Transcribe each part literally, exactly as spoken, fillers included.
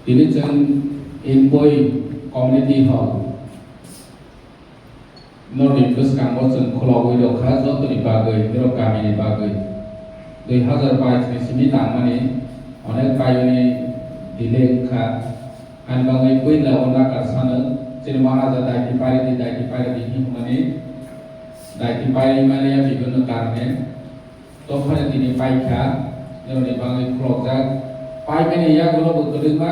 Tini chwng Inpoi Community Hall norni bwskango chwng khulogwi rwkha jotoni bagwi, norok kamini bagwi. Dui hazar bais ni simi tangmani onek kaiwini delay wngkha. Ani bagwi puila o nakar sano chini Maharaja daiti pairidi, daiti pairidi hinmani daiti paimani ya bibino karne. Dophani tini paikha, norokni bagwi khulokjak. Paimani yagulo bo kwrwngma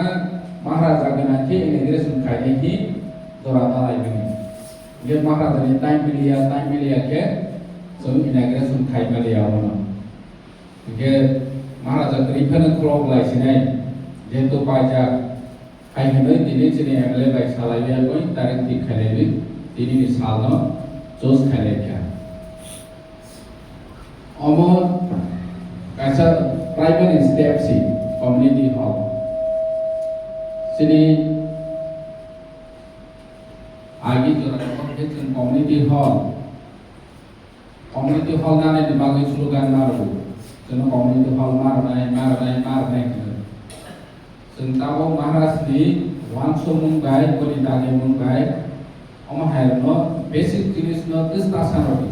Maharaja gwnang khe inauguration khainai hi jora ta laimani. Hingke Maharajani time miliya, time miliya khe chwng inauguration khaimaliya abono. Hingke Maharaja kwrwi phano khulok lai sinai, jehetu paijak. Hai hwnwi tini chini M L A bai salaiwi agoi tarik thik khailaiwi tinini salno choose khailaikha. Omo kaisa primary step si community hall. Chini agi jora khe chwng community hall, community hall nanani bagwi slogan maro. Chwngno community hall maronai, maronai, maronai hwno. Chwng tabok Maharaj ni wansukmung bai, boni dagimung bai, omo hai rokno basic jinis no twsta sanani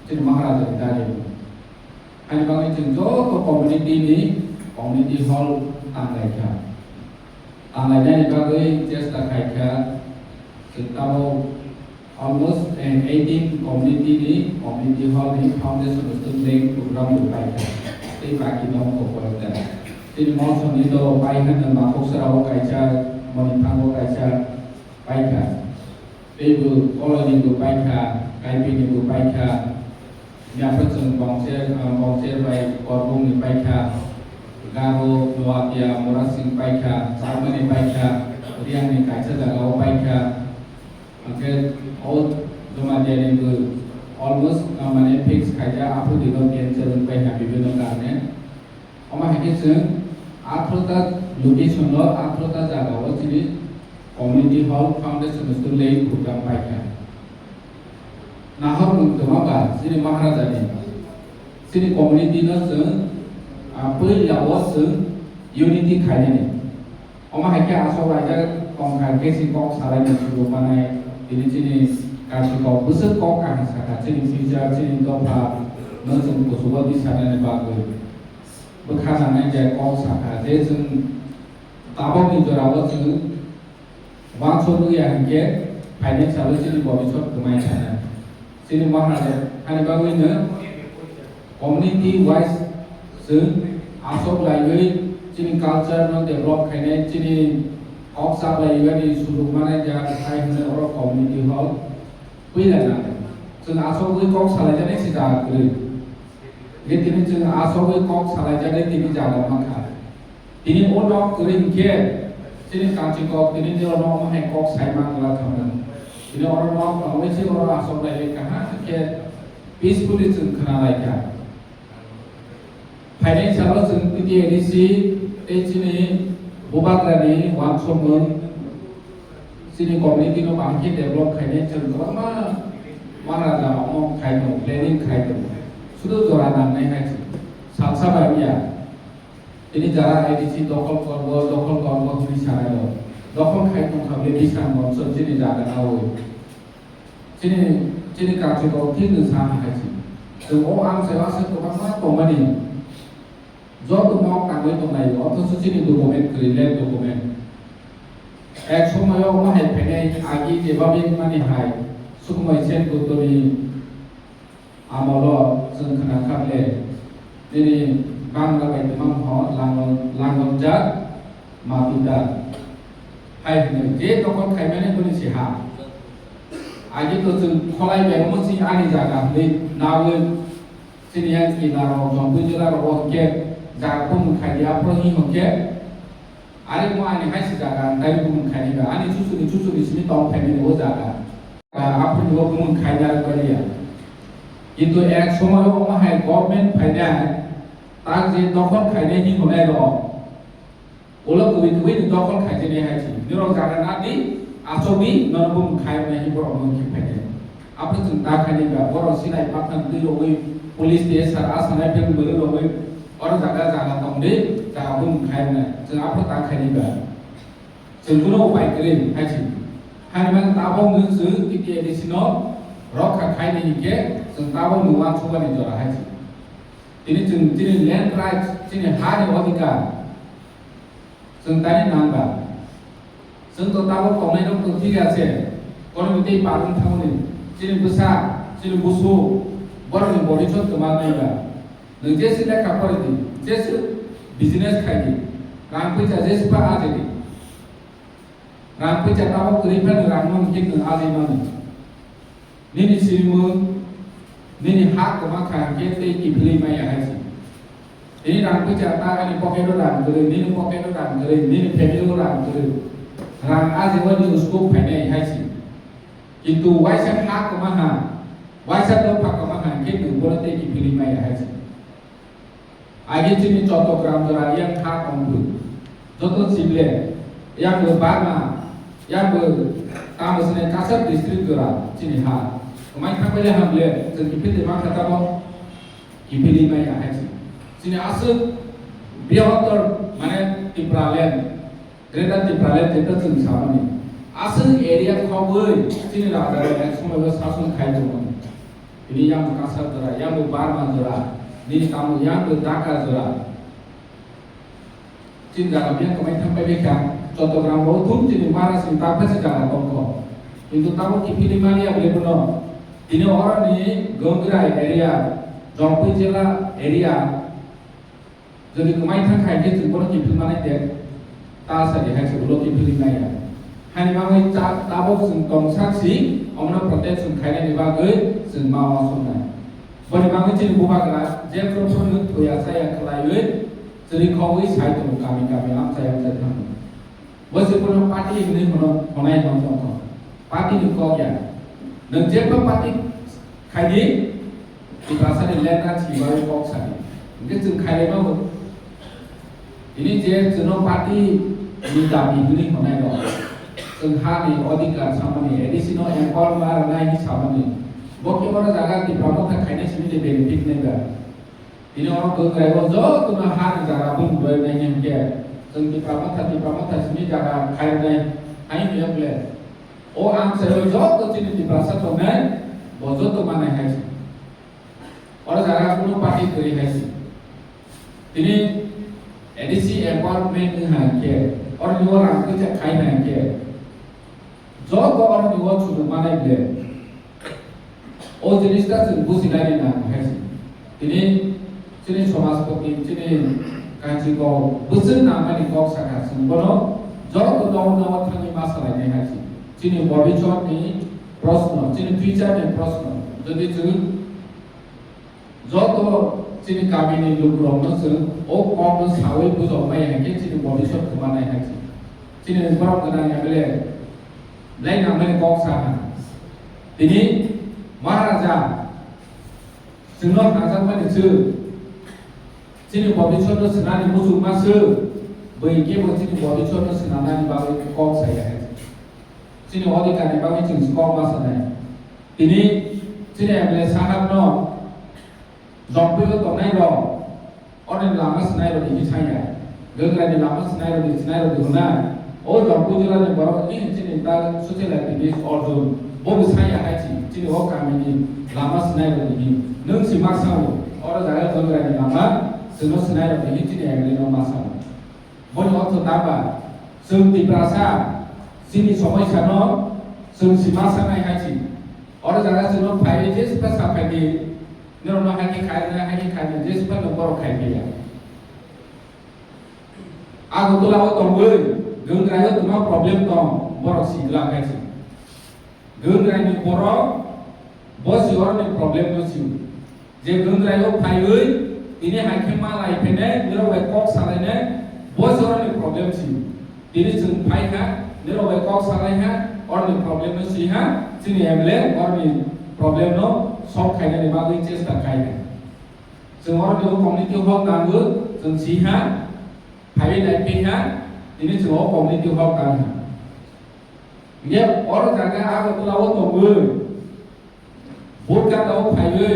chini Maharaj ni dagimung. Ani bagwi chwng joto community ni community hall tanglaikha. Tanglainani bagwi chesta khaikha. Chwng tabok almost, eh, eighteen community ni, community hall ni foundation stone laying program bo paikha. Tei baki no kok paikha. Chini mosong ni do pai hwnwi Makoksara o kaisa, Monithango kaisa paikha. Tei bo Koloi ni bo paikha, Kaipi ni bo paikha. Yapha chwng Bongcher, ah, Bongcher bai Korbung ni paikha, Garo, Noatia, Murasing paikha, Charmani paikha, Riang ni kaisa jaga o paikha. Hwnkhe o Jamatia ni bo almost, ah, mane fix khaijak, aphuru dino cancer wng paikha bibino karone. Omo hai khe chwng atharoh ta location o, atharoh ta jaga o chini community hall foundation stone laying program paikha. Nahor mung twma ba chini Maharaja ni, chini community no chwng, ah, puila o chwng unity khainani. Omo hai khe aswk laijak tongkha khe si kok salaini sujuk manai, tini chini kaisa kok bwswk kok kaham sakha, chini future, chini dopha no chwng kuchugo tisanani bagwi. Bwkha nangnai je kok sakha je chwng tabokni jorao chwng uansuk ya hinkhe financial o chini bobisot kwmai thangna. Chini Maharaja hani bagwino community wise chwng aswk laiwi chini culture no develop khainai, chini kok saklaiwi sujuk manai je hai hwnwi oro community hall puila nangnai. Chwng aswkwi kok salaijaknai se jaga kwrwi. Hingkhe tini chwng aswkwi kok salaijaknai tini jaga mankha. Tini o nok kwrwi hinkhe chini kanchi kok tini nirok no omo hai kok sai mangla thangna. Tini oro nok tongwi se oro aswk lai kaham khe peacefully chwng khna lai kha. Phainai salo chwng P T A D C tei chini Bubagrani wansukmung chini community no bahai khe develop khainai chwng kwbangma Maharaja omo khai tongo, planning khai tongo. Sudu jora nangnai hai chwng salsa bai ya. Tini jara I D C dokhol korbo, dokhol korbo hwnwi sanai rok. Dokhol khai tongkha bini samung so chini jaga nawi. Chini, chini kachuk rok thik no sa hai si. Chwng o ang sai aswk kwbangma tongmani. Joto nok tangwi tongnai, othocho chini document kwrwi, land document. Ek somoyo omo hai phainai agi jeba bini mani hai, Sukumai Sen Guptani amolo chwng khna kha le, nini bangla bai twmang ho langwng, langwng jak ma pita. Hai hwnwi, je dokhol khaimani boni se ha. Agi to chwng kholai bai omo si ani jaga hwnwi nawi chini yang ina rok, jongpui jora rok, o hwnkhe jaga bumung khai di, aphuru hi hwnkhe, Are mo ani hai se jaga, ang taibo bumung khainai ba, ani chuchuni, chuchuni simi tong khainai o jaga. Ah, aphuru bo bumung khaina rwkaliya. Kintu ek somoy o omo hai government phainai, tak je dokhol khainai ni hwnai rok. Ulo kwbwi kwbwi ni dokhol khaijaknai hai se. Norok jaga nadi, achogwi nono bumung khainai hi borok no khe phainai. Aphuru chwng ta khainai ba, borok sinai pathang twi rogwi police tei S R asanai phel bwrwi rogwi oro jaga jaga tong di, jaga bumung khainai. Chwng aphuru ta khainai ba. Chwng kuno upai kwrwi hai se. Hani man tabok nwng chwng T T A D C no rokha khaini hinkhe chwng tabok nwng uansukmani jora hai se. Tini chwng chini land rights, chini ha ni odhikar chwng tani nangba. Chwng to tabok tongnai rok to thik ase. Kono tei parwng thangmani chini bwsa, chini busu, borokni body chot kwma naiba. Nwng jesi lekha pori di, jesi business khai di, rang puisa jesi pa aje di. Rang puisa tabok kwrwi phano rang no hwnkhe nwng aje mano. Nini simung, nini ha kwma kha hwnkhe tei kiphilwi maya hai se. Nini rang puisa ta ani pocket o rang kwrwi, nini pocket o rang kwrwi, nini family o rang kwrwi. Rang aje wani uskuk phainai hai se. Kintu waisa ha kwma ha, waisa dopha kwma ha hwnkhe nwng bono tei kiphilwi maya hai se. Agi chini Chottogram jora yang ha tongphuru. Joto chible, yang bo Barma, yang bo tamo sini Cachar district jora chini ha. Kemai thangbai le hamle, chwng kiphilwi mankha tamo, kiphilwi maya hai se. Chini aswk bihottor mane Tipraland, Greater Tipraland jeta chwng samani. Aswk area khogwi chini raja rok ek somoio sason khai tongmani. Bini yang bo Cachar jora, yang bo Barma jora, nini tamo yang bo Dhaka jora. Chini jaga biyang kwmai thang pai kha, Chottogram bo thum chini Maharaj ni tak basi jaga tongkho. Kintu tamo kiphilwi mani abole bono. Tini oroni Gangrai area, Jongpui jila area, Jodi kwmai thang khai khe chwng bono kiphil manai de, ta sadi hai se ulo kiphilwi maya. Hani bagwi cha-, tabok chwng tong sak si, omono protection khainani bagwi chwng ma uansuknai. Boni bagwi chini bubagra jephru phru no thuya chaya khwlaiwi chwrwi khogwi sai tongo kami kami amchai amchai thangwi. Bo se bono party hinwi hwno, hwnai hwno tongkho. Party ni kok ya. Nwng jeba party khaidi, Tiprasa ni land rights ni bagwi kok sadi. Hwnkhe chwng khailai mago. Tini je chwngno party ni dabi hinwi hwnai rok. Chwng ha ni odhikar samani, A D C no empower ma rwnai hinwi samani. Bo khe oro jaga Tipra Motha khainai simi de benefit nai ba. Tini oro Gangrai o joto no ha ni jaga bini roi nai hinkhe, chwng Tipra Motha, Tipra Motha simi jaga khai rwnai hai hinkhe bole. O amchai o joto chini Tiprasa tongnai, bo joto manai hai se. Oro jaga kunu party kwrwi hai se. Tini A D C empowerment wng hai khe, oro ni o rang kisa khai hai khe, joto oro ni o chumung manai bole. O jinis ta chwng bujinani nang hai se. Tini chini somajpoti, chini kanchi kok bwswk nangmani kok sakha chwng bono joto nogo nogo thangwi ma salainai hai se. Chini bobiswt ni proshno, chini future ni proshno. Jodi chwng joto chini kami ni lukurokno chwng o kokno sawi bujok maya hai khe chini bobiswt kwmanai hai se. Chini borok gwnang M L A belai nangmani kok sakha. Tini Maharaja chwngno hwnjakmani chwng chini bobiswtno swnani muchungma chwng bui kebo chini bobiswtno swnanani bagwi kok saya hai. Chini odhikarni bagwi chwng kok ma sanai. Tini chini M L A sahakno Jongpui o tongnai rok, oroni lama swnai rok hinwi sanya. Gangrai ni lama swnai rok ni swnai rok ni hwnai. O Jongpui jila ni borok ni chini ta social activist Arjun. Bo bo sanya hai chi, chini o kami ni lama swnai rok ni hin. Nwng si ma sao, oro jaga Gangrai ni lama, chwngno swnai rok ni hin chini M L A no ma sao. Boni ortho tangba, chwng Tiprasa, chini somosya no, chwng si ma sanai hai chi. Oro jaga chwngno phaiwi jesa sa phaidi, norokno hai khe khairwnai, hai khe khairwnai, jesa no borok khai phiya. Agartala o tongwi, Gangrai o tongma problem tong, borok si glak hai chi. Gangrai ni borok, bo si oroni problem no si. Je Gangrai o phaiwi, tini hai khe ma lai phainai, nirok bai kok salainai, bo si oroni problem si. Tini chwng phai kha, nirok bai kok salai kha, oroni problem no si ha, chini M L A oroni problem no solve khainani bagwi chesta khai kha. Chwng oroni o community hall nango, chwng si ha, phaiwi nai phi ha, tini chwng o community hall tang ha. Hinkhe oro jaga Agartala o tongwi, vote gata o phaiwi,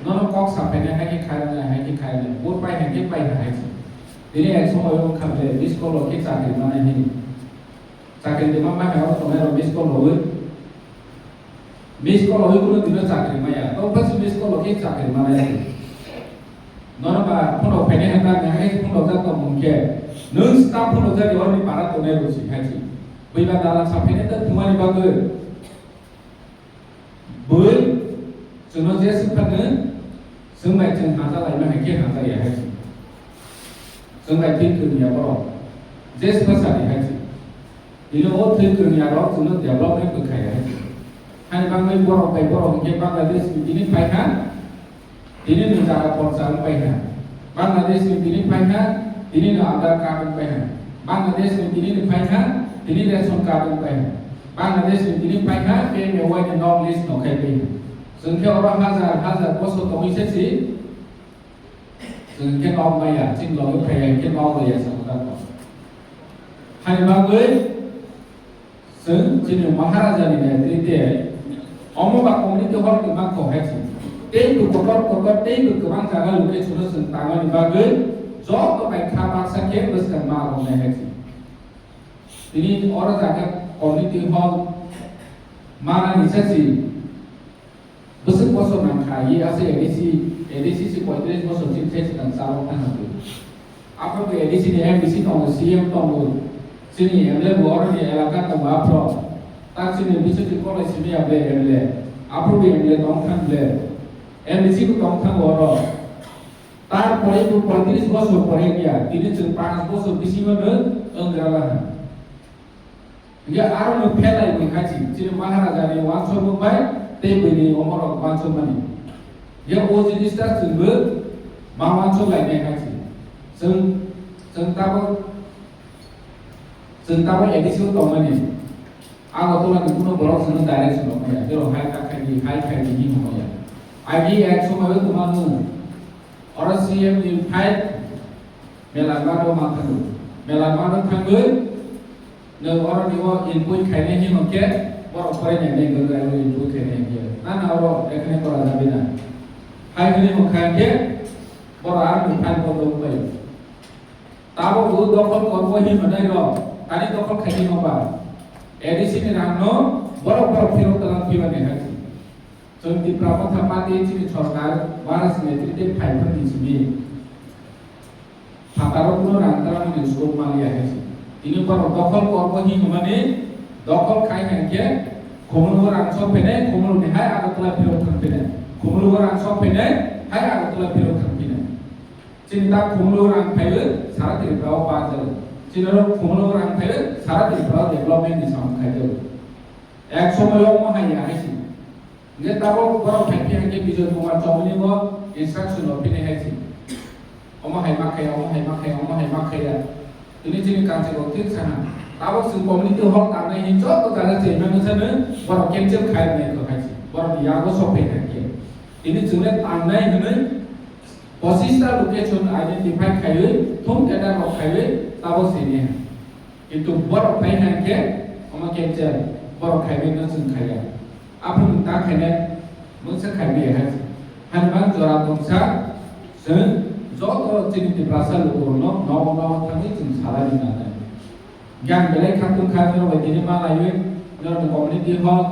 nono kok sa phainai hai khe khairwnai, hai khe khairwnai, vote pai hai khe pai hai se. Tini ek somoio wngkha je biskol o khe chakri manai hini. Chakri rima ma hai oro tongnai rok miss call rogwi. Miss call rogwi kuno dino chakri maya. Tong phasi miss call rogwi chakri manai. Nono ba phone rok phainai hwnka nang hai phone rok jak tong hwnkhe. Nwng staff phone rok jak oroni para tongnai rok si hai si. Bui ba dalan sa phainai ta thumani bagwi. Bui, chwngno je swk phano, chwng bai chwng hamjak laima hai khe hamjak ya hai se. Chwng bai twi kwrwng ya borok. Je swk phano sadi hai se. Bini o twi kwrwng ya rok chwngno development bwkha ya hai se. Hai bangwi borok bai borok hwnkhe Bangladesh ni bini phai kha, tini nwng jaga porcha wng pai kha. Bangladesh ni tini phai kha, tini no Aadhaar card wng pai kha. Bangladesh ni tini ni phai kha, tini ration card wng pai kha. Bangladesh ni tini phai kha, P M A Y ni nok list no khai pai kha. Chwng khe oro hajar hajar bosor tongwi se si, chwng khe nok maya, chini logi phai ya khe nok rw ya sa wng kha. Hani bagwi Chwng chini Maharaja ni netrite omo ba community hall kwbang kok hai se. Tei bo kotor kotor tei bo kwbang jaga location o chwng tangmani bagwi joto bai kha baksa khe bwskang ma romnai hai se. Tini oro jaga community hall manani se si. Bwswk bosor nang kha, ye ase A D C, A D C se poitris bosor chini sai swkang chalok thang hwnwi. Aphuru bo A D C ni M D C tongo, C M tongo, chini M L A bo oroni elaka tongo aphuru. Tak chini biswtwi kolai simi ya ble M L A. Aphuru bo M L A tong thang ble. M D C bo tong thang oro. Tarpore bo poitris bosor pore ya, tini chwng panch bosor bisingo no wng gra laha. Hingke aro no phelai bai hai se, chini Maharaja ni wansuk bai tei bini omorok wansuk mani. Hingke o jinis ta chwngbo ma wansuk lai nai hai se. Chwng, chwng tabok, chwng tabok A D C o tongmani. Agartala ni kuno borok chwngno direction rok maya. Jero hai ta khai di, hai khai di hinwi maya. Agi ek somoi o tongmani. Oro C M ni fight Melanma no ma thangwi, Melanma no thangwi, nwng oro ni o input khainai hinwi khe, borok porinai nai gwdai o input khainai hinkhe. Na na oro ekhane kora jabi na. Hai hwnwi hwn kha hinkhe, borok aro ni fight bo dong bai. Tabok bo dokhol kormo hinwi nai rok, tani dokhol khainai no ba. A D C ni rang no borok borok phirok talang phibani hai. Chwng Tipra Motha Party chini sorkar Maharaj netrite phai phani simi phataro kuno rang tara mani sukuk manliya hai se. Tini borok dokhol kormo hi hwnmani dokhol khai hai khe khumulu rang sok phene, khumulu ni hai Agartala phirok thang phene, khumulu rang sok phene hai Agartala phirok thang phene. Chini ta khumulu rang phaiwi sara Tripura o pa jalo. Chini rok khumulu rang phaiwi sara Tripura o development ni samung khai jalo. Ek somoy o mo hai ya hai se. Hingke tabok borok hai phiya hingke Bijoy Kumar Chowmani bo instruction rok phini hai se. Omo hai ma khaya, omo hai ma khaya, omo hai ma khaya. Tini chini kanchwlwi thik sana. Tabok chwng community hall tangnai hin joto jaga chairman no sano borok cancel khai rwnai kho hai se. Borok ni yago sok phai hai khe. Tini chwng le tangnai hwnwi pochista location identify khaiwi, thum tender rok khaiwi tabok sini. Kintu borok phai hai khe omo cancel, borok khai bai no chwng khaiya. Aphuru ta khainai mungsa khai bai hai. Hani bang jora tongsa chwng joto chini Tiprasa lukurokno nogo nogo thangwi chwng salai di nanai. Yang belai khatung kha jora bai tini ma laiwi, jora ni community hall,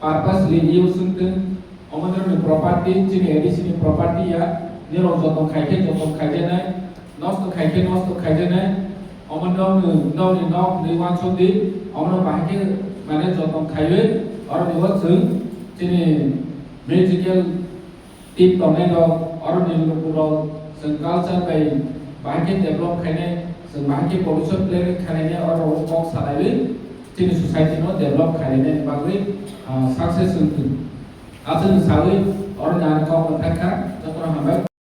purposely use wngtwng, omo norokni property, chini A D C ni property ya, nirok joto khai khe joto khaijaknai, nosto khai khe nosto khaijaknai, omo norokni, norokni nok ni uansuk di, omo norok bahai khe mane joto khaiwi, oroni o chwng chini musical Tei tongnai rok, oroni lukurok chwng culture bai bahai khe develop khainai, chwng bahai khe pollution planning khainai, oro o kok salaiwi chini society no develop khainai bagwi, ah, success wng thung. Aswk sawi oroni ang kok mwthang kha, jotono hambai.